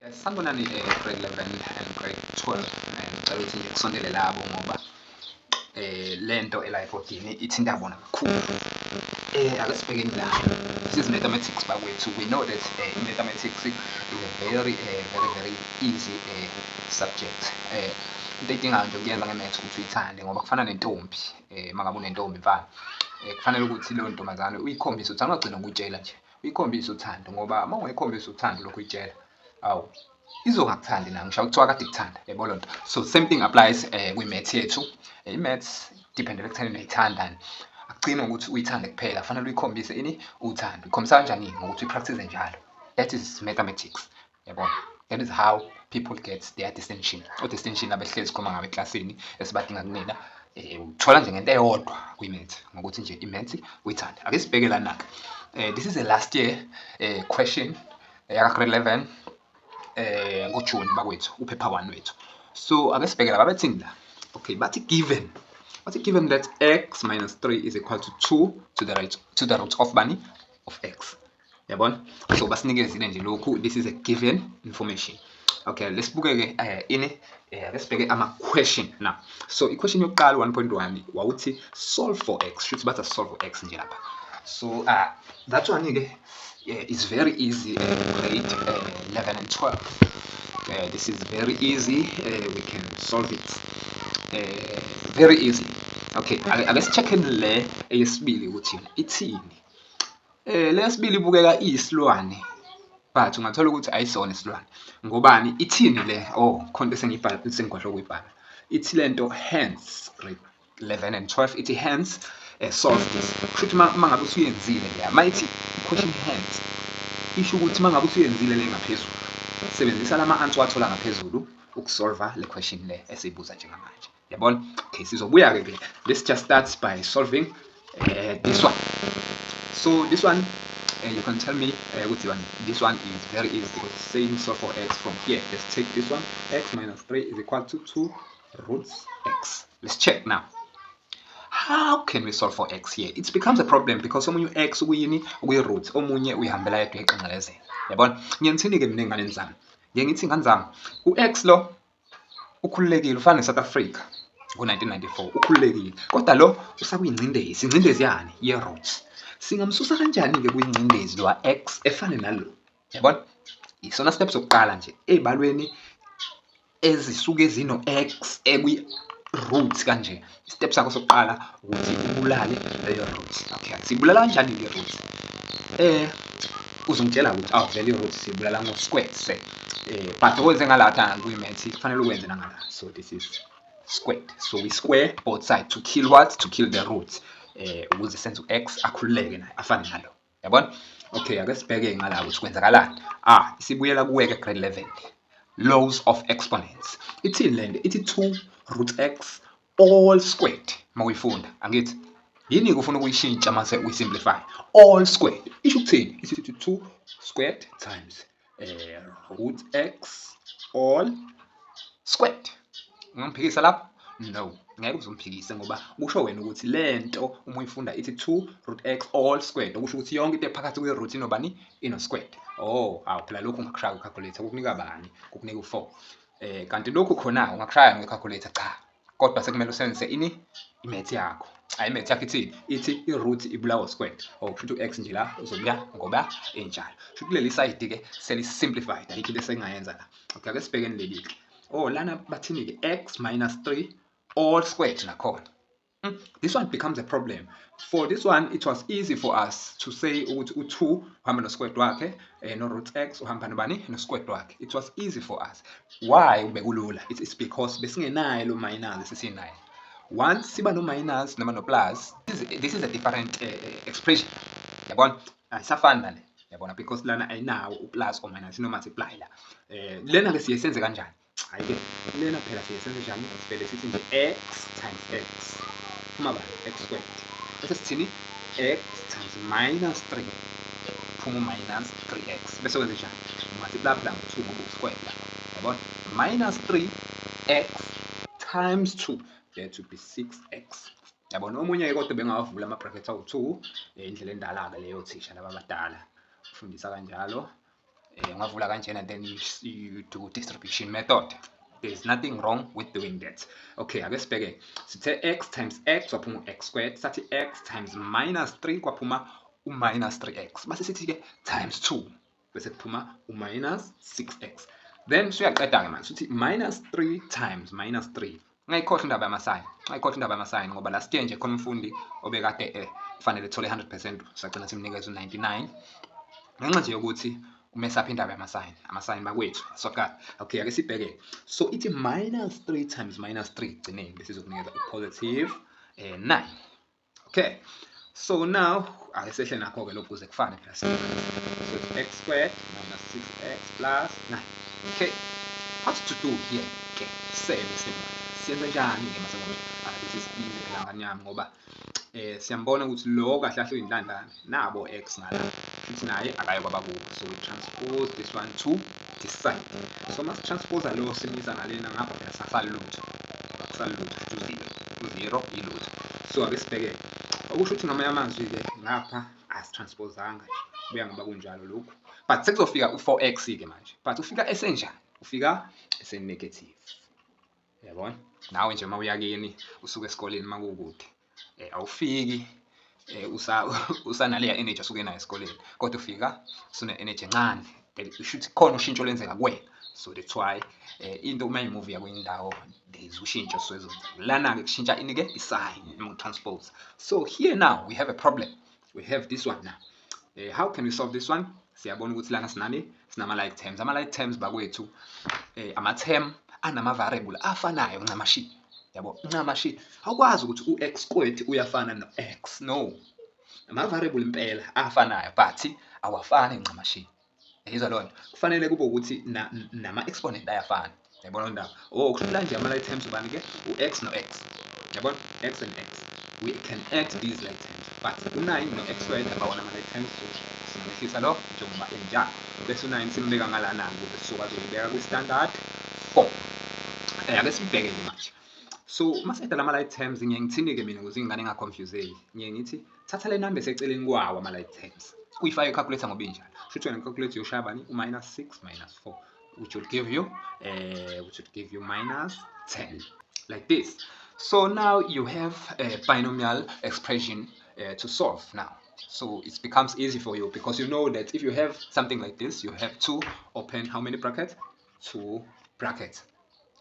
Sanibonani, grade 11 and grade 12. Ngicela ukuthi nje kusondele labo ngoba lento ela ebhodini ithinta bona kakhulu. Ake sibhekeni la. This is mathematics, bakwethu. We know that mathematics is a very very very easy subject. Into edingayo nje ukuyenza nge-maths ukuthi uyithande, ngoba kufana nentombi. Uma ngabe unentombi, mfana, kufanele ukuthi leyo ntombazane uyikhombise uthando, ungagcina ngokuyitshela nje, uyikhombise uthando, ngoba uma ungayikhombisi uthando lokhu uyitshela, awu, izongakuthandi nayo, ngisho kuthiwa kade ikuthanda, yabo lonto. So same thing applies kwi-maths yethu. I-maths dependele ekutheni uyayithanda. Akugcini ngokuthi uyithande kuphela, kufanele uyikhombise ini? Uthando. Uyikhombisa kanjani? Ngokuthi uyi-practice njalo. That is mathematics, yabona. That is how people get their distinction. O-distinction abehlezi sikhuluma ngabo eklasini esibadinga kunina, uthola nje ngento eyodwa kwi-maths, ngokuthi nje i-maths uyithande. Ake sibheke lana-ke. This is a last year question yaka grade 11 ngoJune, bakwethu, uphepha 1 wethu. So ake sibheke la, babethini la? Okay, bathi given that x minus 3 is equal to 2 to the right to the root of bani? Of x, yabona. So basinikezile nje lokhu. This is a given information. Okay, lesibuke ke ini, ake sibheke ama question now. So i-question yokuqala, 1.1, wawuthi solve for x. Shuthi bathi solve for x nje lapha. So that one ke, yeah, is very easy. Grade 11 and 12, this is very easy. We can solve it very easy. Okay, ake si-check le eyesibili ukuthi ithini. Le yesibili ibukeka iyisilwane, but ungathola ukuthi ayisona isilwane. Ngobani? Ithini le? Oh, khona into esengiyibhala, sengikhohlwe ukuyibhala. Ithi lento hence, grade 11 and 12, ithi hence solve this. Kusho ukuthi uma ngabe usuyenzile leya, ma ithi question hence, isho ukuthi uma ngabe usuyenzile le ngaphezulu, sebenzisa lama answer wathola ngaphezulu ukusolva le question le esiyibuza njengamanje, yabona. Okay, sizobuya ke. Let's just start by solving this one. So this one, you can tell me ukuthi one, this one is very easy because it's saying solve for x from here. Let's take this one: x minus 3 is equal to 2 roots x. Let's check now, how can we solve for x here? It becomes a problem because omunye u-x ukuyini? Ukuyi-root. Omunye uyihambela yedwa, uyayiqenqelezela, yabona. Ngiyangithini-ke mina ey'nganeni zami? Ngiye ngithi, ingane zami, u-x lo ukhululekile, ufana ne-South Africa ngo-1994, ukhululekile, kodwa lo usakuyingcindezi. Ingcindezi yani? Ye-root. Singamsusa kanjani-ke kuyingcindezi lo x efane nalo, yabona? Isona step sokuqala nje ey'balweni ezisuke zino-x ekwi-root kanje, step sakho sokuqala ukuthi ubulale leyo root. Okay, siyibulala kanjani le root? Uzongitshela ukuthi awu, vele i-root siyibulala ngo-square se, but okwenze ngalatha kwi-maths kufanele ukwenze nangala. So this is squared. So we square both sides to kill what? To kill the root, ukuze senze u-x akhululeke naye afane nalo, yabona. Okay, ake sibheke ngala ukuthi kwenzakalani. Ah, isibuyela kuwe-ke, grade 11, laws of exponents. Ithini lento? Ithi 2 root x all squared. Uma uyifunda, angithi yini ufuna ukuyishintsha mase uyisimplify? All squared isho ukuthini? Ithi 2 squared times root x all squared. Ungamphikisa lapho? No, ngeke uzomphikise, ngoba kusho wena ukuthi lento uma uyifunda ithi 2 root x all squared, okusho ukuthi yonke into ephakathi kwe-root inobani? Ino-squared. Oh, awu phela, lokhu ungakushaya ku-calculator, kukunika bani? Kukunika u-4. Kanti lokhu khona ungakushaya nge-calculator? Cha, kodwa sekumele usebenzise ini? I-math yakho. Hayi, i-math yakho ithini? Ithi i-root ibulawa squared. Oh, kusho ukuthi u-x nje la uzobuya ngoba enjalo. Kusho kuleli side ke seli-simplified, ayikho into esengayenza la. Okay, ake sibhekeni leli-ke. Oh, lana bathini-ke? X minus 3 all squared nakhona. This one becomes a problem. For this one, it was easy for us to say ukuthi u2 uhamba no-squared wakhe, no root x uhamba nobani? No-squared wakhe. It was easy for us. Why bekulula? It's because besingenayo lo minus esesinayo. Once siba no minus noma no plus, this is a different expression. Yabona? Ayisafani nale. Yabona, because lana ayinawo u-plus or minus, ino multiply la. Lena ke siye senze kanjani? Hayi ke, lena phela siye senze njani? Sivele sithi nje x times x. Phuma bani? X squared. Bese sithini? X times minus 3. Phuma minus 3x. Bese wenze njani? Multiply phela ngo-2 ngoba u-squared lapha. Yabona? Minus 3x times 2. That would be 6x. Yabona, omunye-ke kodwa bengawavula ama-brackets awu-2, indlela endala-ke leyo, thisha laba abadala. Ufundisa kanjalo. Ungavula kanjena, then you do distribution method. There's nothing wrong with doing that. Okay, ake sibheke. Sithe x times x waphuma u-x squared, sathi x times minus 3 kwaphuma u-minus 3x, base sithi-ke times 2 bese kuphuma u-minus 6x. Then suyaqeda-ke manje, sithi minus 3 times minus 3. Ungayikhohlwa indaba yama-sign, ungayikhohlwa indaba yama-sign, ngoba last year nje khona umfundi obekade kufanele ethole 100%, sagcina simnikeza u-99 ngenxa nje yokuthi umesapha indaba yama-sign. Ama-sign bakwethu aswakala. Okay, ake sibheke. So ithi minus 3 times minus 3 gcineni bese izokunikeza u-positive 9. Okay, so now ake sehle nakho-ke lokhu kuze kufane phela. So it's x squared minus 6x plus 9. Okay, what to do here ke? Same same, siyenza njani-ke mase konje? This is easy phela ngane yami, ngoba siyambona ukuthi lo kahle kahle uyinhlandane nabo x ngala, futhi naye akaye kwabakubo. So we transpose this one to this side. So mase transpose lo simisa ngalena ngapha phela sasali lutho, akusali lutho, futhi u-zero ilutho. So ake sibheke, okusho ukuthi ngamanye amazwi-ke ngapha asitransposanga nje, kuya ngoba kunjalo lokhu, but sekuzofika u-4x-ke manje. But ufika esenjani? Ufika ese-negative. Yabona nawe nje uma uya kini usuke esikoleni uma kuwukude, awufiki usanaleya energy osuke nayo esikoleni, kodwa ufika usune-energy encane. Kusho ukuthi khona ushintsho olwenzeka kuwena. So that's why into uma imuvi yakwenye indawo, there is ushintsho osuke. Lana-ke kushintsha ini-ke? I-sign uma transpose. So here now we have a problem. We have this one now. How can we solve this one? Siyabona ukuthi lana sinani? Sinama-like terms. Ama-like terms bakwethu, ama-term anama-variable afanayo ncamashi, yabo, ncamashi. Awukwazi ukuthi u-x squared uyafana no-x. No, ama-variable impela afanayo, but awafani ncamashi. Yizwa loo nto? Kufanele kube ukuthi nama-exponent ayafana. Yabona ndaba? Oh, kusho la nje ama-like terms ubani-ke? U-x no-x, yabona? X and x, we can add these like terms, but u-9 no-x squared abawona ama-like terms, so singamehlisa lo njengoba enjalo, bese u-9 simbeka ngalana ukuze sizokwazi ukuyibeka kwi-standard form. Ake sibheke nje manje. So uma sedala ama-like terms, ngiye ngithini-ke mina ukuze ingane ingaconfuseki? Ngiye ngithi thatha le number eseceleni kwawo ama-like terms, uyifake i-calculator ngoba injalo. Shuthi wena calculator uyoshaya bani? U-minus 6 minus 4, which will give you minus 10, like this. So now you have a binomial expression to solve now. So it becomes easy for you because you know that if you have something like this, you have to open how many brackets? Two brackets.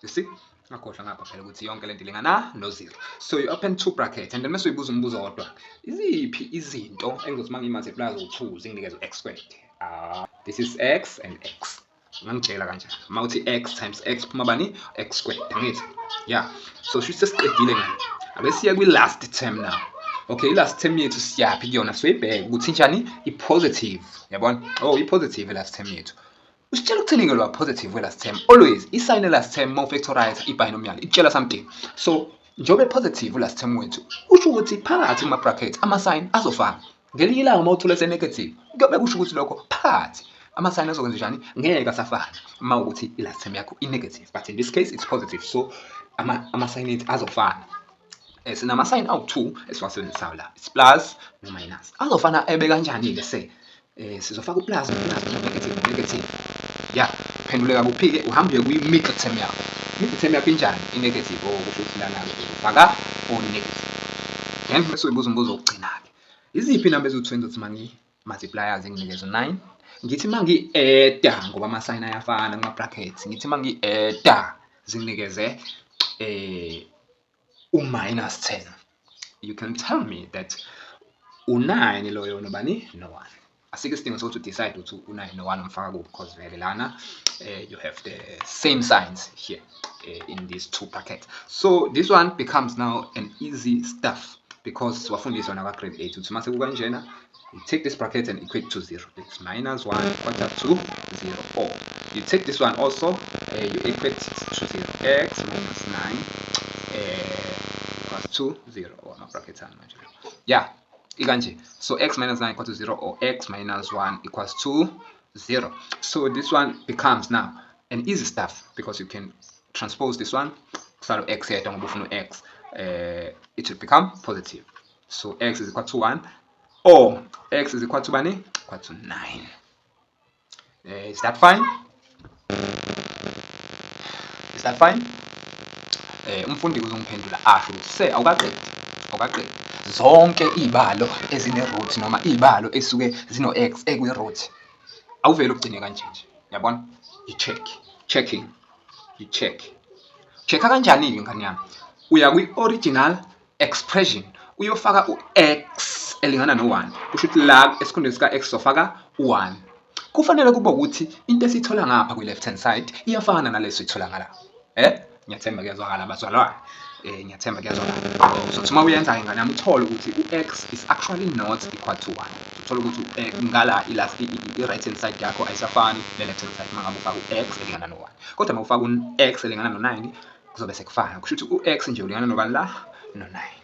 You see, ngakhohlwa ngapha phela ukuthi yonke lento ilingana no-zero. So you open two brackets and then mase uyibuza umbuzo wodwa: iziphi izinto engizothi uma ngiyi-multiply zo-two zinginikeze u-x squared? Ah, this is x and x. Ungangitshela kanjani uma uthi x times x phuma bani? X squared, angithi? Yeah, so shuthi sesiqedile ngale. Ake siye kwi-last term now. Okay, i-last term yethu siyaphi kuyona? Soyibheke ukuthi njani? I-positive, yabona? Oh, i-positive i-last term yethu. Usitshela ukuthini-ke lo positive we-last term? Always i-sign last term uma ufactorize i-binomial ikutshela something. So njengoba positive last term wethu, usho ukuthi phakathi kuma-brackets ama-sign azofana. Ngelinye ilanga uma uthola ese-negative, kuyobe kusho ukuthi lokho phakathi ama-sign azokwenza njani? Ngeke asafana uma ukuthi i-last term yakho i-negative, but in this case it's positive, so ama-sign ethu azofana. Sinama-sign awu-2 esiwasebenzisayo la, it's plus no-minus. Azofana ebe kanjani-ke? Se sizofaka u-plus no-plus, no-negative no-negative. Ya, phenduleka kuphi-ke? Uhambe uye kwi-middle term yakho. Middle term yakho injani? I-negative. Oh, kusho ukuthi lana-ke uzofaka o-negative. Then bese uyibuza umbuzo wokugcina-ke: iziphi inamba eziwu-2 engizothi uma ngi-multiplya zinginikeze u-9, ngithi uma ngi-adda, ngoba ama-sign ayafana kuma-brackets, ngithi uma ngi-adda zinginikeze u-minus 10? You can tell me that u-9 loyo nobani? No-1. Asikho isidingo sokuthi udecide ukuthi u-9 no-1 umfaka kuphi, because vele lana you have the same signs here in these two brackets. So this one becomes now an easy stuff because wafundiswa naka-grade 8 ukuthi mase kukanjena, you take this bracket and equate to 0. It's minus 1 quarter to 0. Or you take this one also, you equate it to 0. X minus 9 equals to 0. Or ama-brackets ami manje. Yeah, ikanje. So x minus 9 equals to 0 or x minus 1 equals to 0. So this one becomes now an easy stuff because you can transpose this one. Kusalo x yedwa ngoba ufuna u-x. It will become positive. So x is equal to 1 or x is equal to bani? Equal to 9. Is that fine? Is that fine? Umfundi uzongiphendula asho ukuthi se awukaqedi, awukaqedi. Zonke iy'balo ezine-root noma iy'balo ey'suke zino-x ekwi-root, awuvele ugcine kanje nje, yabona? You check, checking, you check. Check-a kanjani-ke ngane yami? Uya kwi-original expression, uyofaka u-x elingana no-1. Kusho ukuthi la esikhundleni sika-x sofaka u-1. Kufanele kube ukuthi into esiyithola ngapha kwi-left hand side iyafana naleso siyithola ngala. Ngiyathemba kuyazwakala bazalwane. Ngiyathemba kuyazwakala. Uzothi uma uyenza-ke ngane yami uthole ukuthi u-x is actually not equal to 1. Uthole ukuthi ngala i-right hand side yakho ayisafani ne-left hand side uma ngabe ufaka u-x elingana no-1. Kodwa uma ufaka u-x elingana no-9 kuzobe sekufana. Kusho ukuthi u-x nje ulingana nobani la? No-9.